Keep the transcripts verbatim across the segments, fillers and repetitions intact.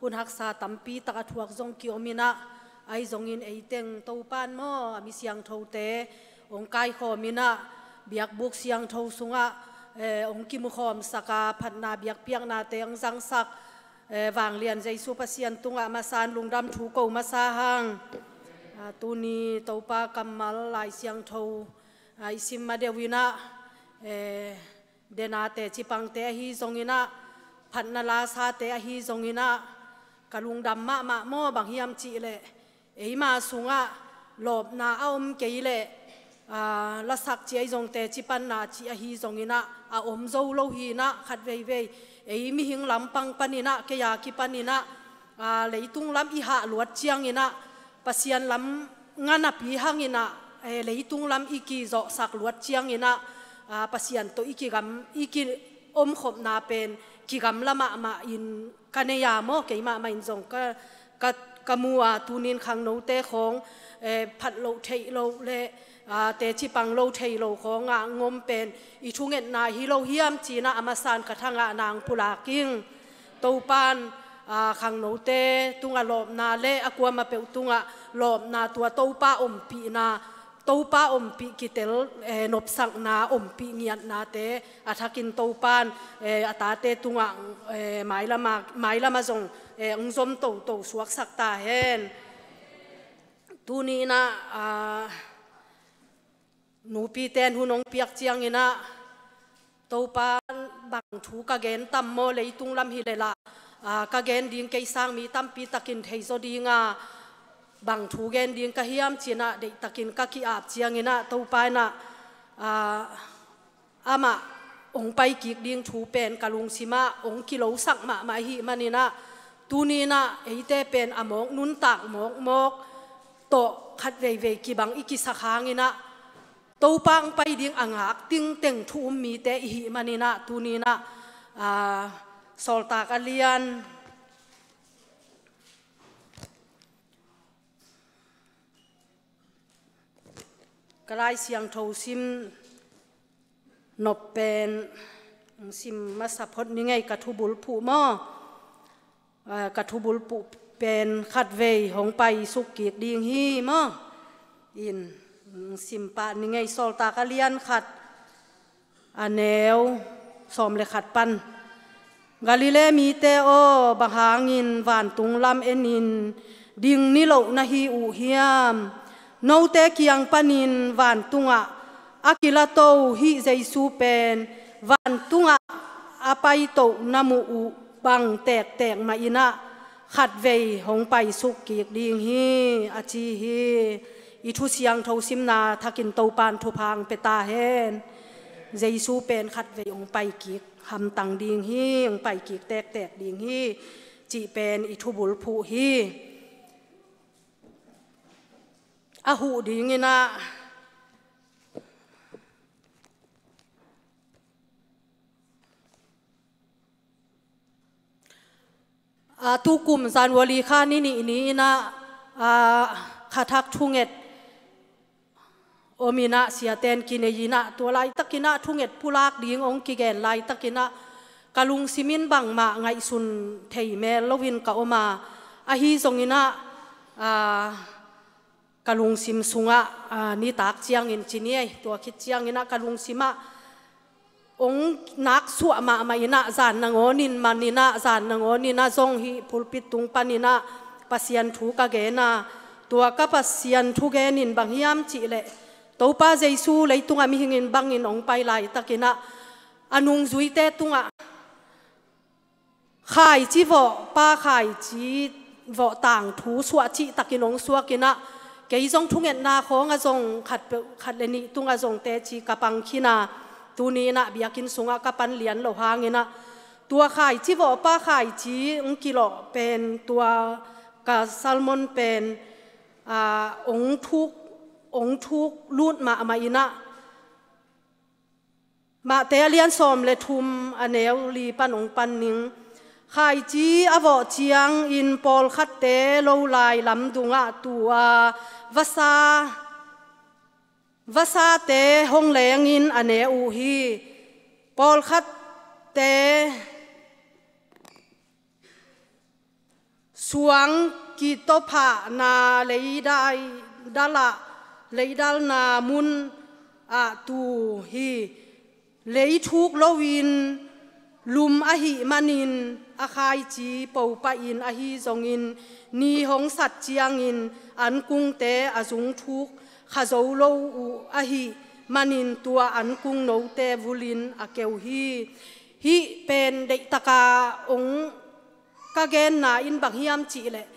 hun haksa tampi tak a thuak zong kiom inah, ahi zongin eiteng Topan maw, a mi siangthote hong kaikhawm inah, biakbuk siangtho sungah, eh, hong kimukhawmsak a, phatna biakpiaknate hong zangsak, eh, vanglian Jesu Pasian tungah masa-in lungdam thu ko masa hang. Ah, tuni Topa kammal Lai Siangtho, ah, i sim ma deuh inah, eh, dena teci pangte ahi zong inah, phatna lasate ahi zong inah, ka lungdam mahmah maw, bang hiam cih leh, eima sungah lawpna a om kei leh, aa, lasak ci ahi zong, teci panna ci ahi zong inah, a om zo lo hi inah, khat veivei ei mihing lampang pan inah, kei a kipan inah, aa, leitung lam i hah luat ciang inah, Pasian lam nga napi hang inah, eh, leitung lam i kizawhsak luat ciang inah, aa, Pasian tawh i kigam, i kiomkhopna pen kigamla mahmah in ka nei a maw, kei mahmah in zong ka, ka, ka mu a, tunin khangnote khawng, eh, phat loh theih loh le, aa, teci pang lo thei lo khawngah ngom pen i thungetna hi lo hiam ci inah, a masa-in ka thangah nang pulak ing. Topan, aa, khangnote tungah lawpna le a kuamah peuh tungah lawpna, tua Topa ompihna, Topa ompih kitel, eh, nopsakna, ompih ngiatnate a thakin Topan, eh, a tate tungah, eh, mailama, mailama zong, eh, hong zom toto suaksak ta hen. Tuni inah, aa, nupite in hun hong piak ciang inah, Topa, bang thu ka gen tam maw, leitung lam hi leh lah, aa, ka gen ding kei sang mi tampi takin theizaw ding a, bang thu gen ding ka hiam ci inah, deihtakin ka ki-ap ciang inah, Topa inah, aa, amah hong paikik ding thu pen ka lungsimah hong kilosak mahmah ahih man inah, tuni inah eite pen a mawk nuntak mawkmawk tawh khat veivei kibang i kisak hang inah, Topa hong pai ding a ngak tingteng thu um mite i hih man inah, tuni inah, aa, Sawltak a lian, ka Lai Siangtho sim nop pen, sim masa phot ni ngei, ka thubulphuh maw? Ah, ka thubulphuh pen khatvei hong paisuk kik ding hi maw? In, sim pah ni ngei, Sawltak a lian khat, a neu sawm le khat pan. Galilee mite aw, bang hangin vantung lam enin ding niloh na hi uh hiam? Note kiang panin vantungah a kilato hih Jesu pen vantungah a paito na muh uh bang tektek mah inah khatvei hong paisuk kik ding hi, a ci hi. I thu siangtho simna thakin Topan thupha hong pia ta hen. Jesu pen khatvei hong paikik hamtang ding hi, hong paikik tektek ding hi, cih pen i thubulphuh hi. A huh ding inah, ah, tukum January kha ni nih ni inah, ah, khathak thunget om inah, siaten kinei inah, tua laitak inah thunget pulak ding hong kigen laitak inah, ka lungsim in bangmah ngaihsun thei mel loin ka om a, ahi zong inah, ah, ka lungsim sungah, ah, nitak ciangin ci ni ei, tua khit ciang inah ka lungsimah hong naksuah mahmah inah, zan nangawnin man inah, zan nangawnin a zong hih pulpit tung pan inah Pasian thu ka gen a, tua ka Pasian thugen in bang hiam cih leh, Topa Jesu leitungah mihingin bangin hong pai laitak inah, a nungzuite tungah khaici vawh pa, khaici vawh tangthu suah cihtakin hong suak inah, kei zong thungetna khawngah zong khat peuh, khat le nih tungah zong teci ka pang khin a, tuni inah biakinn sungah ka pan lian loh hang inah, tua khaici vawh pa, khaici hong kilawh pen, tua ka sermon pen, ah, hong thuk, hong thuk lut mahmah inah, Matthai a lian sawm le thum, a neu li pan hong pan ning. Khaici a vawh ciangin pawlkhatte lo lai lam dungah tu a, vasa, vasate hong lengin a ne uh hi. Pawlkhatte Suang kitophahna leidai, dal ah, leidalna mun ah tu hi. Lei thuk loin lum ahih manin a khaici po pahin, ahi zongin ni hong sat ciangin ankungte a zung thuk kha zo lo uh ahih manin tua ankung note vulin a keu hi. Hih pen deihtaka ong ka genna in bang hiam cihleh,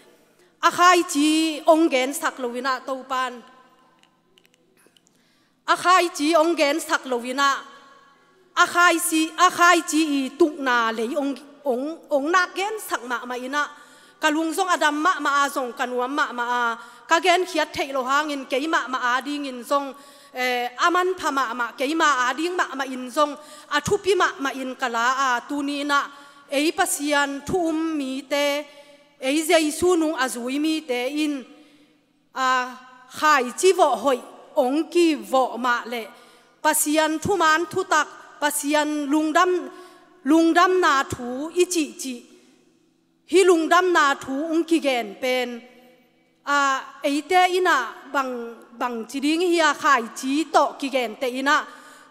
a khaici ong gensak loin ah Topan, a khaici ong gensak loin ah, a khaici, a khaici i tukna lei ong, ong, ong nak gensak mahmah in ah, ka lung zong a dam mahmah a, zong ka nuam mahmah a, ka genkhiat theih loh hangin kei mahmah adingin zong, eh, a manpha mahmah, keima ading mahmah in zong a thupi mahmah in ka la a, tuni in ah ei Pasian thu um mite, ei Jesu nung a zui mite in, a, khaici vawh hoih ong kivawh mah leh Pasian thuman thutak, Pasian lungdam, lungdamna thu i cihcih, hih lungdamna thu ong kigen pen, a, eite in ah bang, bangci ding hi a, khaici tawh kigenteh in ah,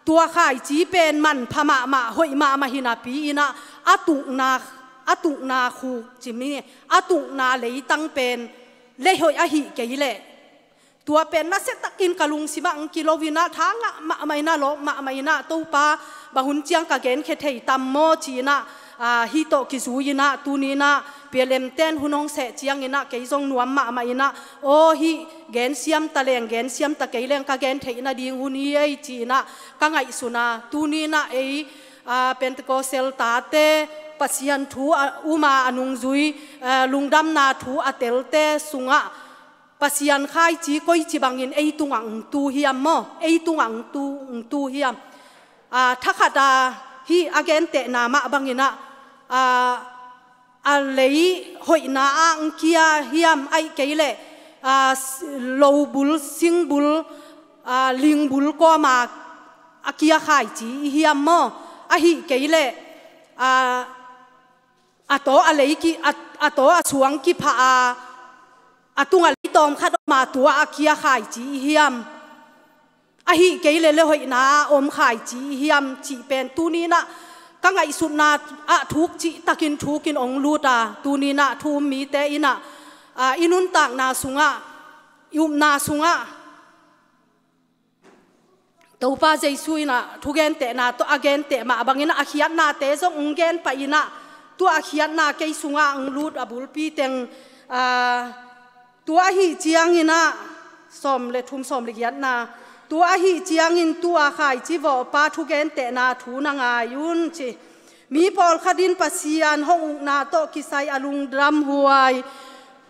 tua khaici pen manpha mahmah, hoih mahmah hi napi in ah, a tukna, a tukna khuk cim hi, a tukna leitang pen lei hoih ahih kei leh, tua pen nasia takin ka lungsim ah ong kilo in ah, tha ngah mahmah in ah, lawp mahmah in ah, Topa, bang hun ciang ka genkhia thei tam maw ci in ah, a, hih tawh kizui in ah, tuni in ah P L M ten hun hong seh ciangin ah kei zong nuam mahmah in ah, aw, hih gensiam ta leng, gensiam ta kei leng ka gentheih nading hun hi ei ci in ah ka ngaihsun a, tuni in ah ei, a, Pentecostal tate, Pasian thu a um a, a nungzui, a, lungdamna thu a telte sungah Pasian khaici koici bangin ei tungah ong tu hiam maw? Ei tungah ong tu, ong tu hiam? A, thakhat a, hih a gentehna mah bangin ah, a, a lei hoihna ah ong kia hiam, ahih kei leh, a, s-, lo bul, sing bul, a, ling bul kawm a, a kia khaici i hiam maw? Ahih kei leh, a, a taw a lei ki, a, a taw a suang kiphah a, a tungah lei tawmkhat om a, tua a kia khaici i hiam? Ahih kei leh lei hoihna a om khaici i hiam cih pen tuni in ah ka ngaihsutna ah thuk cih takin thukin ong lut a, tuni in ah thu um mite in ah, a, i nuntakna sungah, i upna sungah Topa Jesu in ah thugentehna tawh a genteh mah bangin ah a khiatnate zong ong gen pah in ah, tua a khiatna kei sungah ong lut a bulpi teng, a, tua ahih ciangin ah, sawm le thum, sawm le giatna, tua ahih ciangin tua khaici vawhpa thugentehna thu na ngai un ci. Mi pawlkhat in Pasian hong ukna tawh kisai a lungdamhuai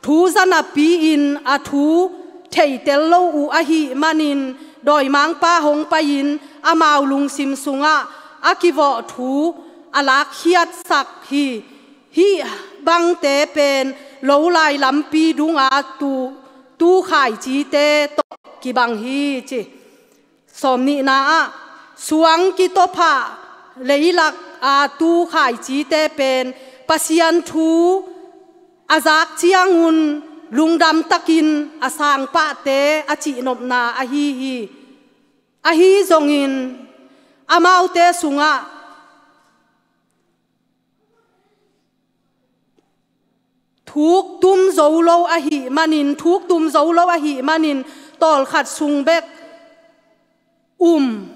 thu za napi-in a thu theitel lo uh ahih manin, dawimangpa hong pai-in amau lungsim sungah a kivawh thu a lakkhiatsak hi. Hih bangte pen lo lai lampi dunga tu, tu khaicite tawh kibang hi ci. Sawmnihna ah, suang kitophah leilak a tu khaicite pen Pasian thu a zak ciangun lungdam takin a sangpahte a cihnopna ahi hi. Ahi zongin amaute sungah thuktum zo lo ahih manin, thuktum zo lo ahih manin, tawlkhat sung bek um,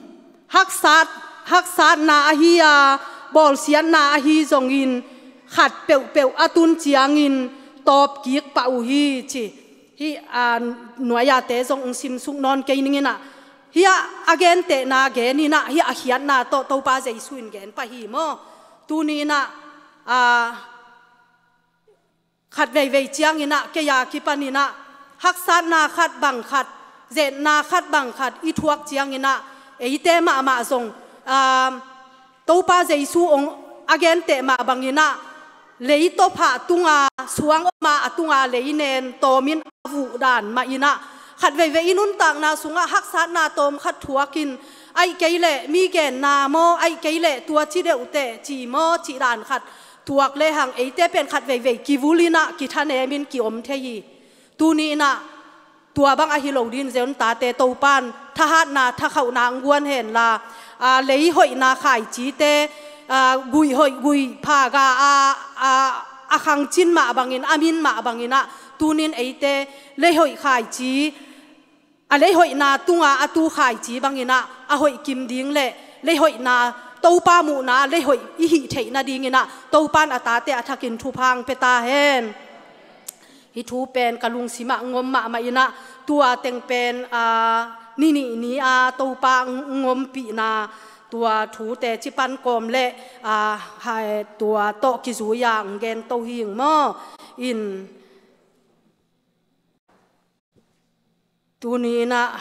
haksat, haksatna ahi a, bawlsiatna ahi zongin, khat peuhpeuh a tun ciangin tawpkik pah uh hi ci. Hih, a, nuai-ate zong ong simsuk nawn kei ning in ah, hih a, a gentehna gen in ah, hih a khiatna tawh Topa Jesu in gen pah hi maw? Tuni in ah, a, khat veivei ciangin ah, kei a kipan in ah, haksatna khat bang khat, zetna khat bang khat i thuak ciangin ah, eite mahmah zong, a, Topa Jesu ong a genteh mah bangin ah, leitophah tunga suang om a, a tunga leinen tawmin a vuh dan mah in ah, khat veivei i nuntakna sungah haksatna tawmkhat thuakin, ahih kei leh mi genna maw, ahih kei leh tua ci deuhteh ci maw, cih dan khat tuak lehang eite pen khat veivei kivulh in ah kithanem in kiom thei hi. Tuni in ah tua bang ahi lo dingin Zion tate Topa'n thahatna, thakhauhna hong guan hen la, aa, lei hoihna khaicite, aa, guih hoih guih pha ga a, a, a khangcin mah bangin, a min mah bangin ah, tunin eite lei hoih khaici, a lei hoihna tunga a tu khaici bangin ah a hoih kim ding le lei hoihna, Topa muhna lei hoih i hih theih nadingin ah Topa'n a tate a thakin thupha hong pia ta hen. Hih thu pen ka lungsim ah ngom mahmah in ah, tua teng pen, aa, ni nih ni a Topa hong ompihna tua thute ci pan kawm le, aa, hai, tua tawh kizui a hong gen to hi ing maw. In tuni in ah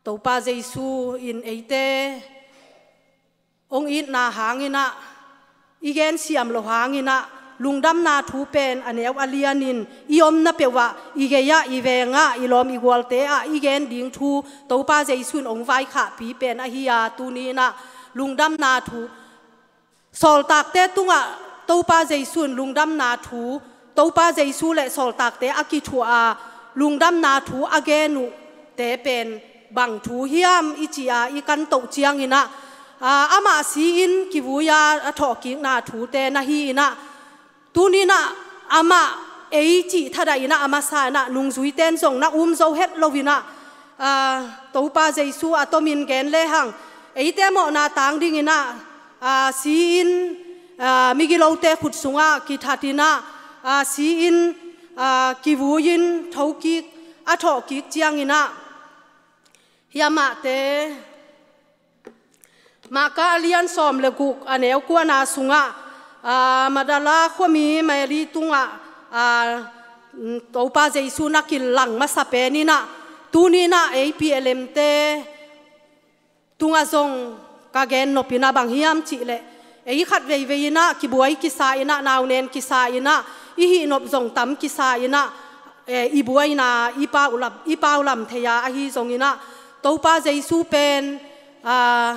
Topa Jesu in eite hong itna hangin ah, i gensiam loh hangin ah, lungdamna thu pen a neu a lianin i omna peuh ah, i gei ah, i veng ah, i lawm i gualte ah i gen ding thu Topa Jesu in hong vaikhahpih pen ahi a, tuni in ah lungdamna thu, sawltakte tungah Topa Jesu in lungdamna thu, Topa Jesu le sawltakte a kithuah a, lungdamna thu a gen uhte pen bang thu hiam i ci a i kan toh ciangin ah, aa, amah si-in kivui a, a thawhkikna thute na hi in ah, tuni in ah amah ei cih thadah in ah a masa in ah nungzuite in zong na um zo het lo in ah, aa, Topa Jesu a tomin gen lehang, eite mawhna tang dingin ah, aa, si-in, aa, migilote khut sungah kithat in ah, aa, si-in, aa, kivui-in thokik, a thawhkik ciangin ah, hih amahte, Marka a lian sawm le guk a neu kuana sungah, aa, Magdala khuami Mary tungah, aa, Topa Jesu na kilang masa pen in ah, tuni in ah ei P L M te tungah zong ka gen nop in ah bang hiam cih leh, ei khat veivei in ah kibuai kisa in ah, nau nen kisa in ah, i hih nop zong tam kisa in ah, eh, i buaina i pau lam, i pau lam thei a, ahi zongin ah Topa Jesu pen, aa,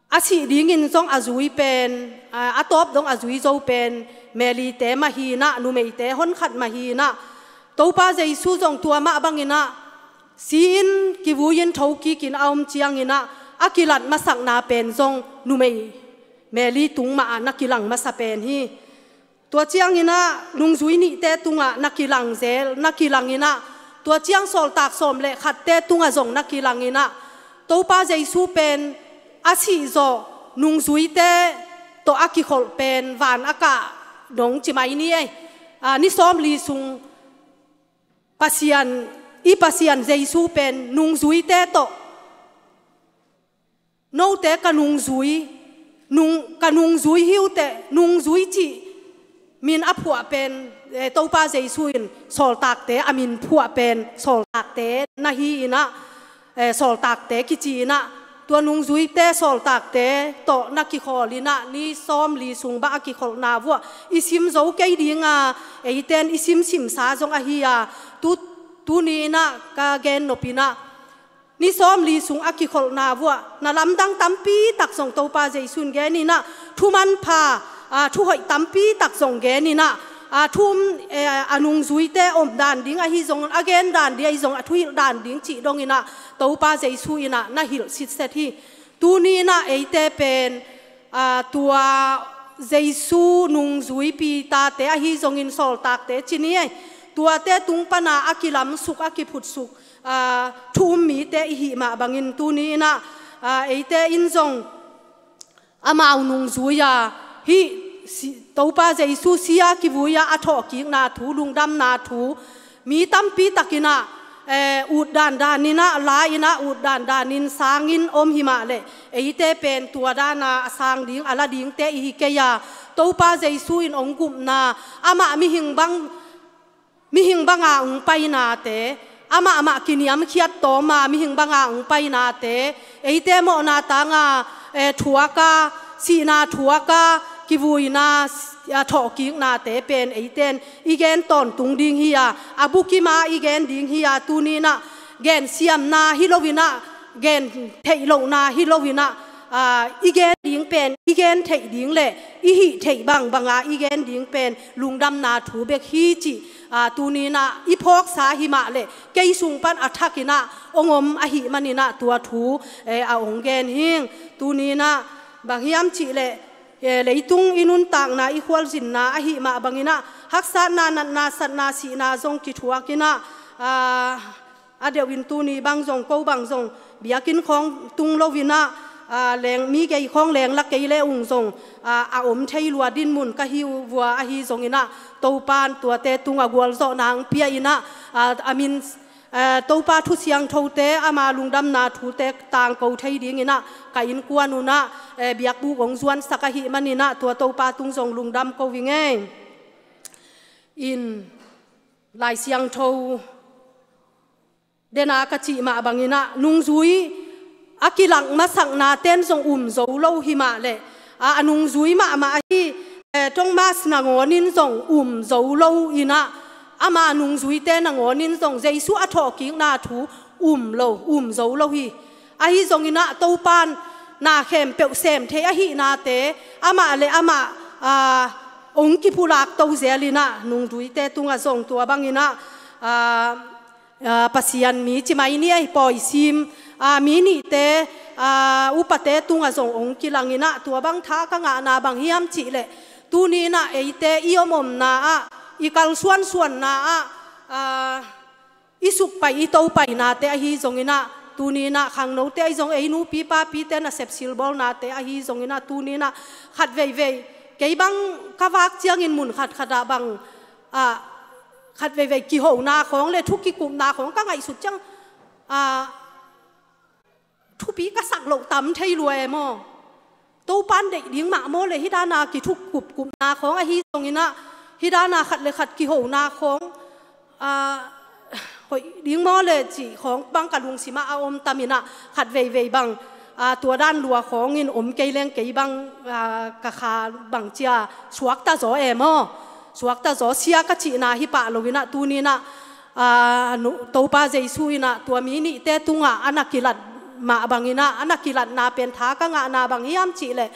a sih dingin zong a zui pen, aa, a tawp dong a zui zo pen Mary-te mah hi in ah, numeite honkhat mah hi in ah, Topa Jesu zong tua mah bangin ah si-in kivui-in thokikin a om ciangin ah a kilat masakna pen zong numei Mary tung mah ah na kilang masa pen hi. Tua ciangin ah nungzui nihte tungah na kilang zel, na kilang in ah, tua ciang sawltak sawm le khatte tungah zong na kilang in ah, Topa Jesu pen a sih zawh nungzuite tawh a kikholh pen van a kah dong ci mai ni ei. Aa, ni sawmli sung Pasian, i Pasian Jesu pen nungzuite tawh, note ka nungzui, nung, ka nungzui hi uh teh, nungzui cih min a phuah pen, eh, Topa Jesu in sawltakte a min phuah pen sawltakte na hi in ah, eh, sawltakte kici in ah, tua nungzuite sawltakte tawh na kikhawl in ah, ni sawmli sung bang a kikholhna vuah i sim zo kei ding a, eite in i simsimsa zong ahi a, tu, tuni in ah ka gen nop in ah, ni sawmli sung a kikholhna vuah na lamdang tampi tak zong Topa Jesu in gen in ah, thu manpha, aa, thu hoih tampi tak zong gen in ah, aa, thu um, eh, a nungzuite om dan ding ahi zong, a gen dan ding ahi zong, a thuhilh dan ding cih dong in ah Topa Jesu in ah na hilh sitset hi. Tuni in ah eite pen, aa, tua Jesu nungzuipi tate ahi zongin sawltakte ci ni ei, tuate tung pan a a kilamsuk, a kiphutsuk, aa, thu um mite i hih mah bangin tuni in ah, aa, eite in zong amau nungzui a, hih si, Topa Jesu si a kivui a a thawhkikna thu, lungdamna thu, mi tampi tak in ah, eh, ut dandan in ah, la in ah, ut dandan in sang in om hi mah leh, eite pen tua dan a a sang ding, a la dingte i hi kei a, Topa Jesu in hong gupna, amah mihing bang, mihing banga hong painate, amah mah kiniamkhiat tawm a mihing banga hong painate, eite mawhna tanga, eh, thuak a, sihna thuak a, kivuina, a thawhkiknate pen eite in i gen tawntung ding hi a, a bukim a i gen ding hi a, tuni in ah gensiamna hi lo in ah, gen theih lohna hi lo in ah, aa, i gen ding pen, i gen theih ding le i hih theih bangbanga i gen ding pen lungdamna thu bek hi cih, aa, tuni-in ah i phawksa hi mah le kei sung pan a thakin ah hong om ahih manin ah tua thu, eh, a hong gen hing. Tuni-in ah bang hiam cih leh, eh, leitung i nuntakna, i khualzinna ahih mah bangin ah haksatna, natna, satna, sihna zong kithuakin ah, aa, a deuhin tuni bang zong, ko bang zong biakinn khawng tung loin ah, aa, leng, mi gei khawng lengla kei le ung zong, aa, a om thei lua dinmun ka hi uh vua, ahi zongin ah Topa'n tuate tungah gualzawhna hong pia-in ah, aa, a min, aa, Topa thu siangthote, ama lungdamna thute tangko thei dingin ah ka innkuan un ah, eh, biakbuk hong zuansak ahih manin ah tua Topa tung zong lungdam ko ing ei. In Lai Siangtho dena ka cih mah bangin ah nungzui a kilak masaknate'n zong um zo lo hi mah leh, a, a nungzui mahmah ahi, eh, Thomas nangawnin zong um zo lo in ah, ama nungzuite nangawnin zong Jesu a thawhkikna thu um lo, um zo lo hi. Ahi zongin ah Topa'n na khempeuh sem thei ahihnate amah le amah, aa, hong kipulak to zel in ah nungzuite tungah zong tua bangin ah, aa, aa, Pasian mi ci mai ni ei, pawisim, aa, mi nihte, aa, upate tungah zong hong kilang in ah tua bang tha ka ngahna bang hiam cih leh tuni-in ah eite i om omna ah, i kalsuansuanna ah, aa, i sukpai, i topainate ahi zongin ah tuni-in ah khangnote ahi zong, ei nupi papite nasep silbawlnate ahi zongin ah tuni-in ah khat veivei kei bang ka vak ciangin mun khatkhat ah bang, ah, khat veivei kihona khawng le thu kikupna khawng ka ngaihsut ciang, ah, thupi ka sak loh tam thei lua e maw. Topa'n deih ding mah maw le hih dana kithu kupkupna khawng ahi zongin ah, hih dana khat le khat kihona khawng, aa, hoih ding maw le cih khawng bang ka lungsim ah a om tam in ah khat veivei bang, aa, tua dan lua khawngin om kei leng kei bang, aa, ka kha bang cia suakta zaw e maw. Suakta zaw, sia ka cihna hi pah loin ah tuni-in ah, aa, nu, Topa Jesu in ah tua mi nihte tungah a na kilat mah bangin ah, a na kilatna pen tha ka ngahna bang hiam cih leh,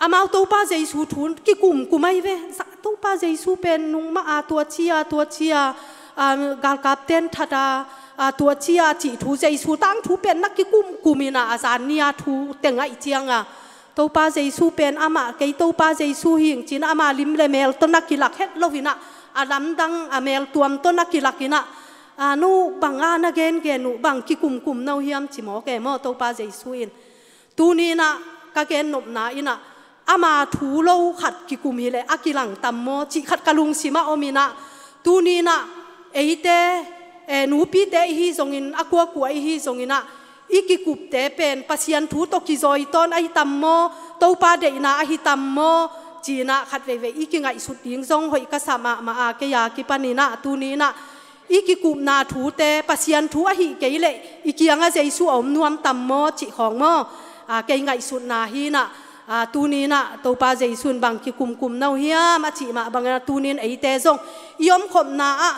amau Topa Jesu thu kikumkum ahi ve. Sa-, Topa Jesu pen nungmah a tua ci a, tua ci a, aa, galkapte'n that a, aa, tua ci a cih thu, Jesu tangthu pen na kikumkum in ah a zan ni a thu teng ahih ciang a, Topa Jesu pen amah, kei Topa Jesu hi ing ci-in ama lim le mel tawh na kilak het loin ah, a lamdang a meltuam tawh na kilak in ah, a, no bang a na gengen uh, bang kikumkum na uh hiam ci mawk e maw Topa Jesu in. Tuni-in ah ka gennopna in ah, ama thu lo khat kikum hi leh a kilang tam maw cih khat ka lungsim ah om in ah, tuni-in ah eite, eh, nupite i hi zongin, a kuakua i hi zongin ah, i kikupte pen Pasian thu tawh kizawi tawn ahi tam maw, Topa deihna ahi tam maw, ci-in ah khat veivei i kingaihsut ding zong hoih ka sa mahmah a, kei a kipanin ah tuni-in ah i kikupna thute Pasian thu ahi kei leh i kiangah Jesu a om nuam tam maw cih khawng maw, aa, kei ngaihsutna hi in ah, aa, tuni-in ah Topa Jesu in bang kikumkum na uh hiam a cih mah bangin ah tuni-in eite zong i omkhopna ah,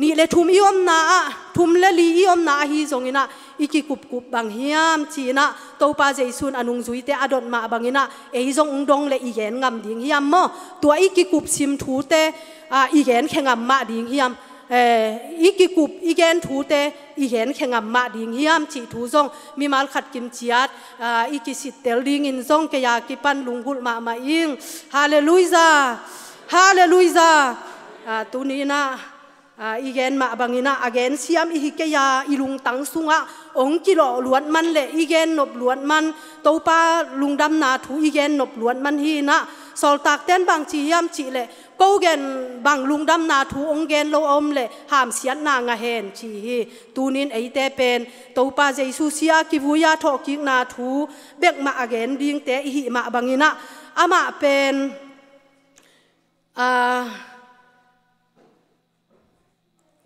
nih le thum i omna ah, thum le li i omna ahi zongin ah, i kikupkup bang hiam ci-in ah, Topa Jesu in a nungzuite a dot mah bangin ah, ei zong ung dong le i gen ngam ding hiam maw? Tua i kikupsim thute, aa, i genkhia ngam mah ding hiam? Eh, i kikup, i gen thute i genkhia ngam mah ding hiam cih thu zong mimal khat kim ciat, aa, i kisittel dingin zong kei a kipan lunggulh mahmah ing. Halleluijah! Halleluijah! Aa, tuni-in ah, aa, i gen mah bangin ah, a gensiam i hi kei a, i lungtang sungah ong kilawh luat man le i gennop luat man, Topa lungdamna thu i gennop luat man hi in ah, sawltakte'n bang ci hiam cih leh, ko gen bang lungdamna thu ong gen lo a om leh hamsiatna ngah hen ci hi. Tuni-in eite pen Topa Jesu sia kivui a thawhkikna thu bek mah a gen dingte i hih mah bangin ah, amah pen, aa,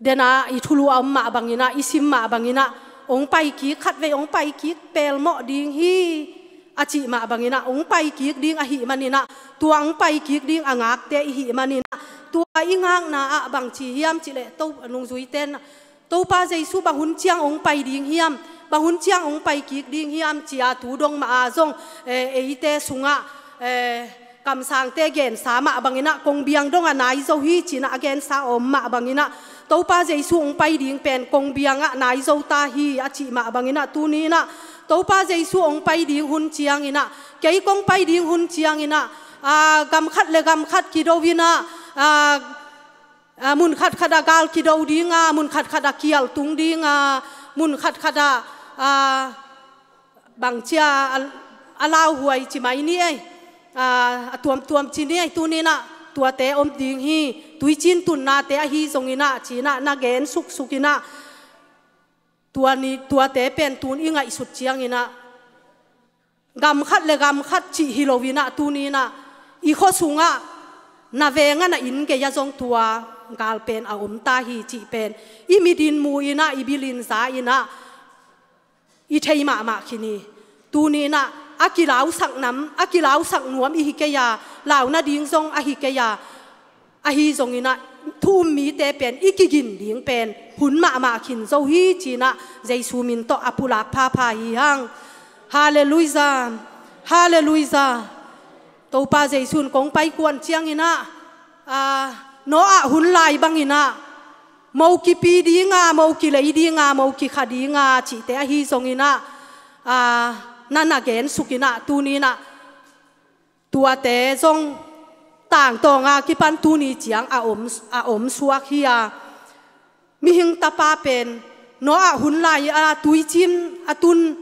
dena i thulu a om mah bangin ah, i sim mah bangin ah, ong paikik, khatvei ong paikik pelmawh ding hi a cih mah bangin ah, ong paikik ding ahih manin ah, tua ong paikik ding a ngakte i hih manin ah, tua i ngakna ah bang ci hiam cih leh, To, nungzuite'n, Topa Jesu bang hun ciang ong pai ding hiam? Bang hun ciang hong pai kik ding hiam ci-a tu dong mah a zong, eh, eite sungah, eh, kamsangte gensa mah banginah kongbiang dongah nai zo hi cinah a gensa a om mah banginah Topa Jesu hong pai ding pen kongbiangah nai zo ta hi a cih mah banginah tuni inah Topa Jesu hong pai ding hun cianginah kei kong pai ding hun cianginah, ah, gam khat le gam khat kido inah, ah, ah, mun khatkhat ah gal kido dinga, mun khatkhat ah kial tung dinga, mun khatkhat ah, ah, bangcia a, a lauhuai ci mai ni ei, ah, a tuamtuam ci ni ei, tuninah tuate om ding hi. Tuicin tunnate ahi zonginah cinah na gen suksukinah tua ni, tuate pen tun i ngaihsut cianginah gam khat le gam khat cih hi loinah tuninah i khua sungah na vengah na inn gei-ah zong tua gal pen a om ta hi cih pen i mitin mu inah i bilin za inah i thei mahmah khin hi. Tuninah a kilausak nam, a kilausak nuam i hi kei a, lau nading zong ahi kei a, ahi zonginah thu um mite pen i kigin ding pen hun mahmah khin zo hi cinah Jesu min tawh a pulak phapha hi hang. Halleluijah. Halleluijah. Topa Jesu in kong pai kuan cianginah, ah, Noah hun lai banginah mo kipi dinga, mo kilei dinga, mo kikha dinga cihte ahi zonginah, ah, na na gen sukinah tuninah tuate zong tangtawnga kipan tuni ciang a om, a om suak hi a, mihing tapa pen Noah hun lai-a tuicim a tun,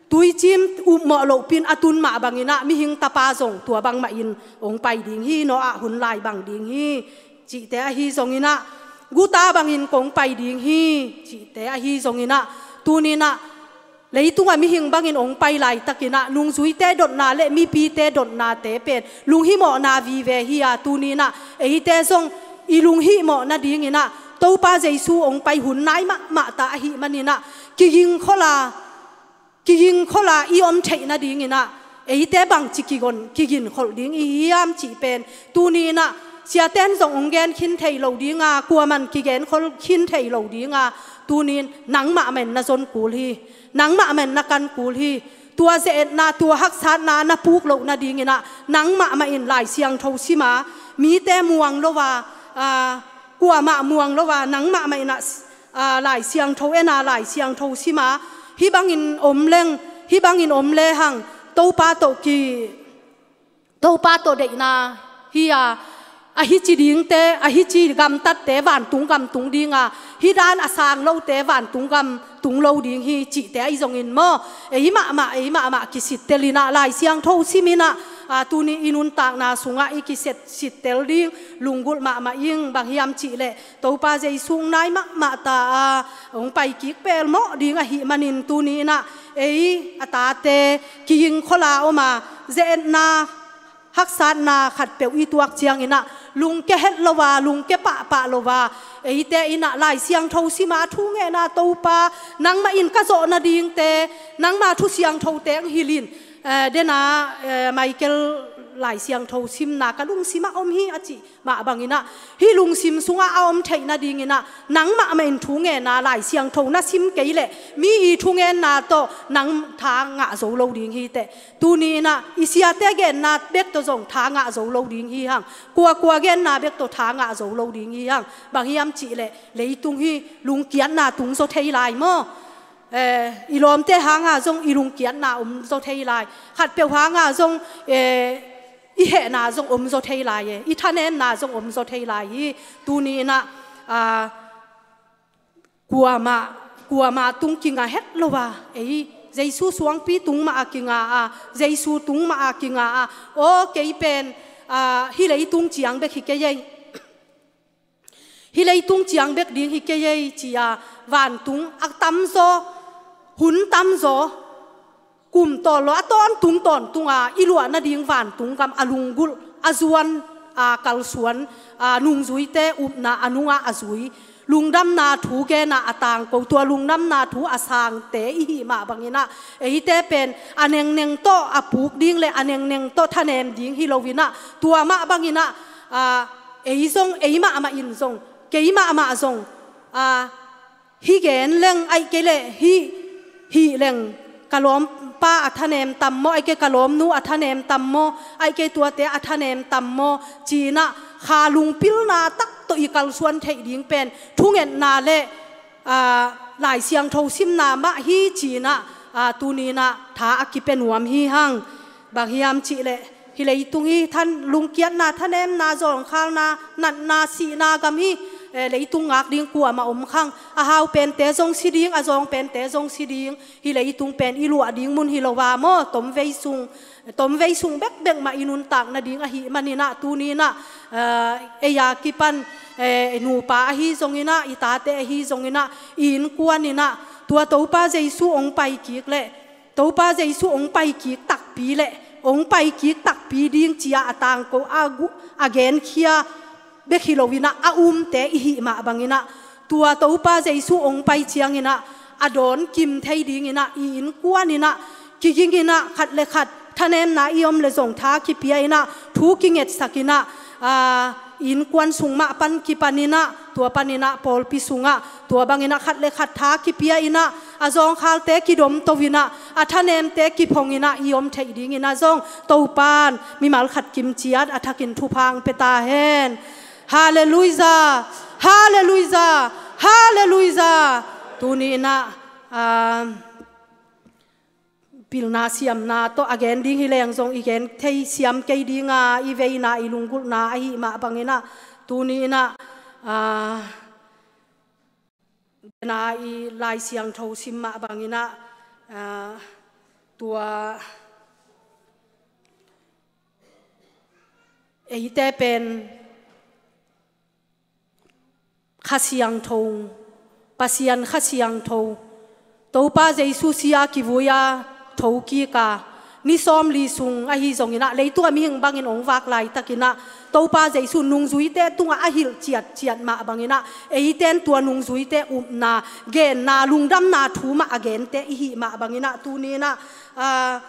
tuicim upmawh lohpin a tun mah banginah mihing tapa zong tua bangmahin hong pai ding hi. Noah hun lai bang ding hi cihte ahi zonginah guta bangin kong pai ding hi cihte ahi zonginah tuninah leitungah mihing bangin hong pai laitakinah nungzuite dotna le mipite dotnate pen lunghimawhna vive hi a, tuninah eite zong i lunghimawh nadinginah Topa Jesu hong pai hun nai mahmah ta ahih maninah kigingkholh a, kigingkholh a i om theih nadinginah eite bangci kigon kiginkholh ding i hiam cih pen tuninah siaten zong hong gen khin thei lo dinga, kuaman kigenkholh khin thei lo dinga, tunin nangmah mah in na zon kul hi. Nangmah mah in na kan kul hi. Tua ze-etna, tua haksatna na puk loh nadinginah nangmah mah in Lai Siangtho sima, mite muang lo a, ah, kuamah muang lo a, nangmah mah inah, ah, Lai Siangtho ena, Lai Siangtho sima, hih bangin om leng, hih bangin om lehang Topa tawh ki Topa tawh deihna hi a, a hici dingte, a hici gamtatte vantung gam tung dinga, hih dan a sang lote vantung gam tung lo ding hi cihte ahi zongin maw, ei mahmah, ei mahmah kisittel inah Lai Siangtho sim inah, a, tuni i nuntakna sungah i kiset sittel ding lunggulh mahmah ing. Bang hiam cihleh Topa Jesu hong nai mahmah ta a, hong pai kik pelmawh ding ahih manin tuni inah ei a tate kigingkholh a om a, ze-etna, haksatna khatpeuh i tuak cianginah lungke het lo a, lungke pahpah lo a, eite inah Lai Siangtho sima thu ngenna, Topa nangmah in ka zawh nadingte, nangma thu siangthote ang hilhin, eh, dena, eh, Michael Lai Siangtho simna ka lungsimah om hi a cih mah banginah hih lungsim sungah a om theih nadinginah nangmah mah in thu ngenna, Lai Siangtho na sim kei leh mi i thu ngenna tawh nang tha ngah zo lo ding hi teh. Tuni inah i siate genna bek tawh zong tha ngah zo lo ding hi hang. Kuakua genna bek tawh tha ngah zo lo ding hi hang. Bang hiam cihleh leitung hi lungkiatna tung zaw thei lai maw? Eh, i lawmte hanga zong i lungkiatna om zaw thei lai. Khatpeuh hanga zong, eh, i hehna zong om zaw thei lai e, i thanenna zong om zaw thei lai hi. Tuni inah, ah, kuamah, kuamah tung kinga het lo a, ei Jesu suangpi tung mah a kinga a, Jesu tung mah a kinga a, aw kei pen, ah, hih leitung ciang bek hi kei ei. Hih leitung ciang bek ding hi kei ei ci-a vantung a tamzaw, hun tamzaw, kum tawnlo a tawntung tawntunga i luah nading vantung gam a lunggulh, a zuan, a kalsuan, a nungzuite upna a nungah a zui, lungdamna thu gena a tangko, tua lungdamna thu a sangte i hih mah banginah eite pen a nengneng tawh a puk ding le a nengneng tawh thanem ding hi loinah tua mah banginah, a, ei zong, ei mahmah in zong, kei mahmah zong, a, hih gen leng aih kei leh hih, hih leng ka lawmpa a thanem tam maw, ahih kei ka lawmnu a thanem tam maw, ahih kei tuate a thanem tam maw, ci-in ah kha lungpilna tak tawh i kalsuan theih ding pen thungetna le, aa, Lai Siangtho simna mah hi ci-in ah, aa, tuni-in ah tha a kipia nuam hi hang. Bang hiam cih leh hih leitung hi than lungkiatna, thanemna, zawngkhalna, natna, sihna gam hi. Eh, leitung ngak ding kuamah om khang. A hau pente zong si ding, a zawng pente zong si ding. Hih leitung pen i luah ding mun hi lo a maw, tomvei sung, tomvei sung bekbek mah i nuntak nading ahih manin ah, tuni-in ah, eh, ei a kipan, eh, nupa ahi zongin ah, i tate ahi zongin ah, i innkuan in ah, tua Topa Jesu hong pai kik leh, Topa Jesu hong pai kik takpi leh, hong pai kik takpi ding ci-a a tangko a gu-, a genkhia bek hi lo-in ah, a umte i hih mah bangin ah, tua Topa Jesu hong pai ciangin ah, a dawn kim thei dingin ah, i innkuan in ah, kigingin ah, khat le khat thanemna i om leh zong tha kipia-in ah, thu kingetsak-in ah, aa, i innkuan sung mah pan kipanin ah, tua panin ah pawlpi sungah, tua bangin ah khat le khat tha kipia-in ah, a zawngkhalte kidomto-in ah, a thanemte kiphong-in ah i om theih dingin ah zong Topa'n mimal khat kim ciat a thakin thupha hong pia ta hen. Halleluijah! Halleluijah! Halleluijah! Tuni-in ah, aa, pilna siamna tawh a gen ding hi leng zong i gen thei siam kei ding a, i veina, i lunggulhna ahih mah bangin ah, tuni-in ah, aa, na i Lai Siangtho sim mah bangin ah, aa, tua eite pen Kha Siangtho, Pasian Kha Siangtho, Topa Jesu si-a kivui-a thokik a, ni sawmli sung ahi zongin ah, leitung a mihing bangin hong vak laitakin ah, Topa Jesu nungzuite tungah a hilh ciatciat mah bangin ah, eite'n tua nungzuite upna, genna, lungdamna thu mah a gente i hih mah bangin ah, tuni-in ah, aa,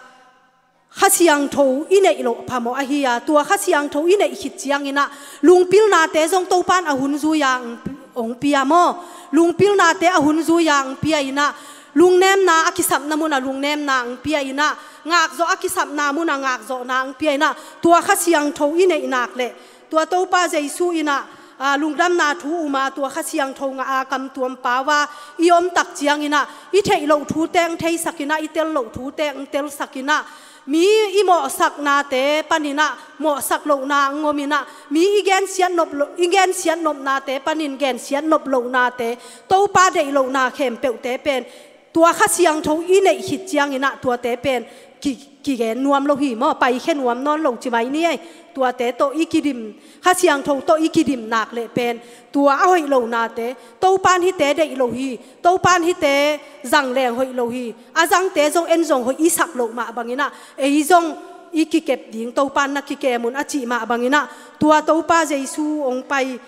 Kha Siangtho i neih loh phamawh ahi a, tua Kha Siangtho i neih khit ciangin ah, lungpilnate zong Topa'n a hun zui-a hong, hong pia maw. Lungpilnate a hun zui-a hong pia-in ah, lungnemna a kisapna munah lungnemna hong pia-in ah, ngakzawh a kisapna munah ngakzawhna hong pia-in ah, tua Kha Siangtho i neih nak leh, tua Topa Jesu in ah, aa, lungdamna thu um a, tua Kha Siangtho ngah a, kam tuam pau a i om tak ciangin ah, i theih loh thute hong theisak-in ah, i tel loh thute hong telsak-in ah, mi i mawhsaknate panin ah mawhsak lohna hong om-in ah, mi i gensiat nop loh, i gensiat nopnate panin gensiat nop lohnate, Topa deih lohna khempeuhte pen tua Kha Siangtho i neih khit ciangin ah, tuate pen ki, kigen nuam lo hi maw, paikhia nuam nawn lo ci mai ni ei. Tuate tawh i kidim, Kha Siangtho tawh i kidim nak leh pen tua a hoih lohnate, Topa'n hihte deih lo hi, Topa'n hihte zang leng hoih lo hi, a zangte zong en zong hoih i sak loh mah bangin ah, ei zong i kikep ding, Topa'n na kikem un a cih mah bangin ah, tua Topa Jesu hong pai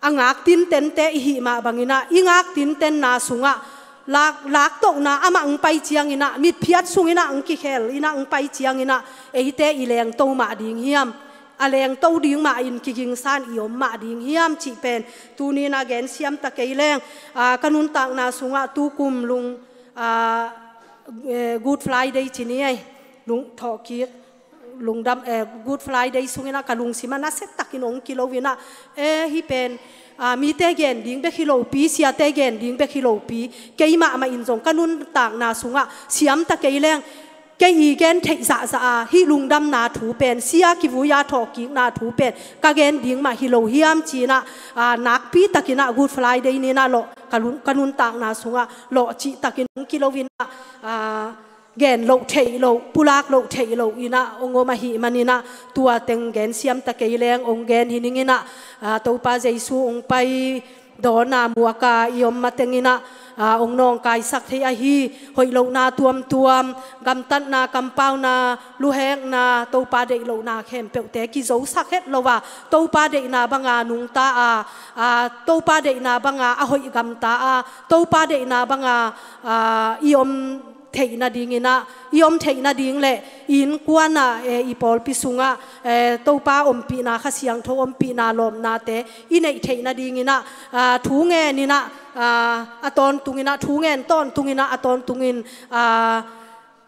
a ngak tintente i hih mah bangin ah, i ngak tintenna sungah lak, laktohna, amah hong pai ciangin ah, mitphiat sungin ah hong kikhel-in ah hong pai ciangin ah, eite i lengto mah ding hiam, a lengto ding mah in kigingsa-in i om mah ding hiam cih pen tuni-in ah gen siam ta kei leng, aa, ka nuntakna sungah tukum lung, aa, eh, Good Friday ci ni ei, lung, thawhkik, lungdam, eh, Good Friday sungin ah ka lungsim ah nasia takin hong kilo-in ah, eh, hih pen, ah, mite gen ding bek hi lopi, siate gen ding bek hi lopi, keimah mah in zong ka nuntakna sungah siam ta kei leng, kei i gen theih zahzah a, hih lungdamna thu pen, si-a kivui-a thawhkikna thu pen ka gen ding mah hi lo hiam ci-in ah, ah, nakpi takin ah Good Friday ni-in ah lawh, ka lun, ka nuntakna sungah lawh cih takin hong kilo-in ah, ah, gen loh theih loh, pulak loh theih loh-in ah hong om ahih manin ah, tua teng gen siam ta kei leng hong gen hi ning in ah, aa, Topa Jesu hong pai dawnna muak a i om matengin ah, aa, hong nawngkaisak thei ahi, hoih lohna tuamtuam, gamtatna, kampauna, luhekna, Topa deih lohna khempeuhte kizosak het lo a, Topa deihna banga nungta a, aa, Topa deihna banga a hoih gamta a, Topa deihna banga, aa, i om theih nadinginah, i om theih nading le i innkuanah, eh, i pawlpi sungah, eh, Topa ompihna, Kha Siangtho ompihna, lawpnate i neih theih nadinginah, ah, thu ngeninah, ah, a tawntunginah, thu ngen tawntunginah a tawntungin, ah,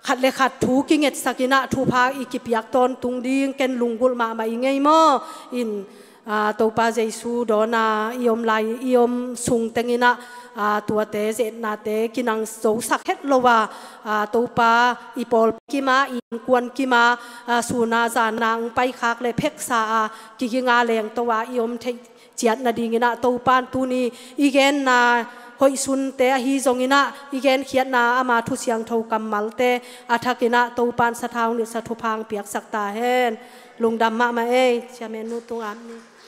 khat le khat thu kingetsakinah thupha i kipiak tawntung ding ken lunggulh mahmah i ngei maw? In, ah, Topa Jesu dawna i om lai, i om sung tenginah, ah, tuate, ze-etnate kinang zosak het lo a, ah, Topa i pawlpi kima, i innkuan kima, ah, suna zana ang paikhak le pheksa a kiginga lengto a i om theih ciat nadinginah Topan tuni i genna hoihsunte ahi zonginah i genkhiatna ama thu siangtho kammalte a thakinah Topan sathau nilsa thupha ang piaksak ta hen. Lungdam mahmah ei, Chairman nu tungah ni.